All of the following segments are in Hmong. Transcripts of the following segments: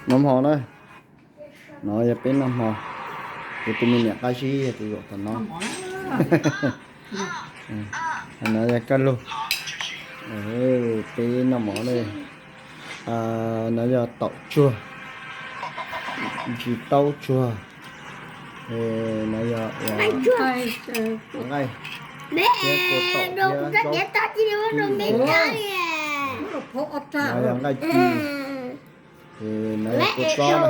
Noj hmo na, no yog peb noj hmo, kuv tus me niam qab zib yog tus zaum tom no. No yog kaj lug, peb noj mov ne. No yog taum tsuag, ntsis taub tsuag, no yog ua nqaij, thiab kua taum thiab zaub, no yog nqaij ci, no yog kua txob na.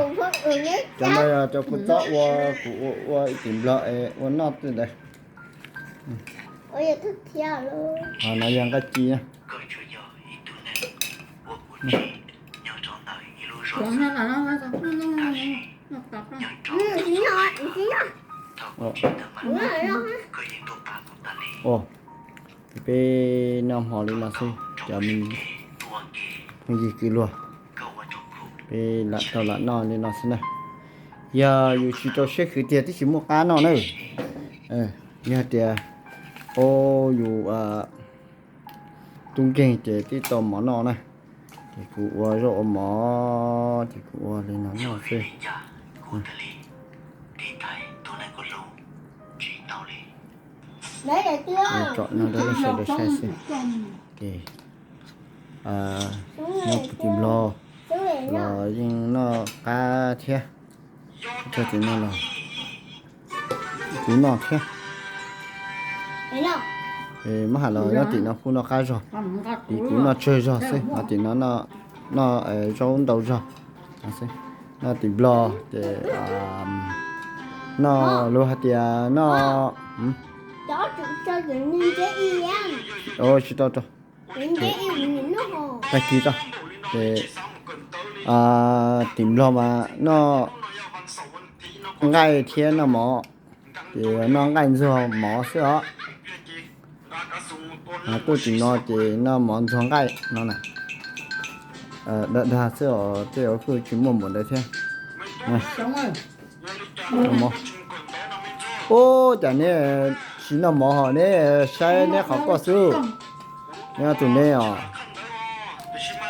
Cov no yog cov kua txob uas kuv ua ua ib tim nplog es ua noj twb ntawd. No yog nqaij ci na. Peb noj hmo li no xwb cov me phooj ywg kwv luag, peb lam tau lam noj li no xwb na. Yog yus tsis rau siab khwv tiag twb tsis muaj qab noj na. Yog tias, o, yus tub nkeeg ces twb tau mov noj na. Ces kuv ua zaub ua mov ces kuv ua li no noj xwb. Tsom no rau nej sawv daws saib xwb. Ces nyob kuv tim nplog los yeej noj qab thiab. Tso tim no los kuv noj thiab. Muab has los nyob tim no kuj noj qab zog, tim kuv noj tsawg zog xwb, ho tim no noj zaub ntau zog xwb. Noj tim nplog ces noj luag hais tias noj, tsis tau rau, tag kis tso. Ces tim nplog mas noj nqaij thiab noj mov, ces noj nqaij ntxuag mov xwb os. Tuaj tim no ces noj mov ntxuag nqaij no na. Dag dag xwb os, tej zaum kuj tsis muaj npaum ntawd thiab. Ub, cas neb tsis noj mov ho neb saib neb qhov koj xwb. Neb tus neb os.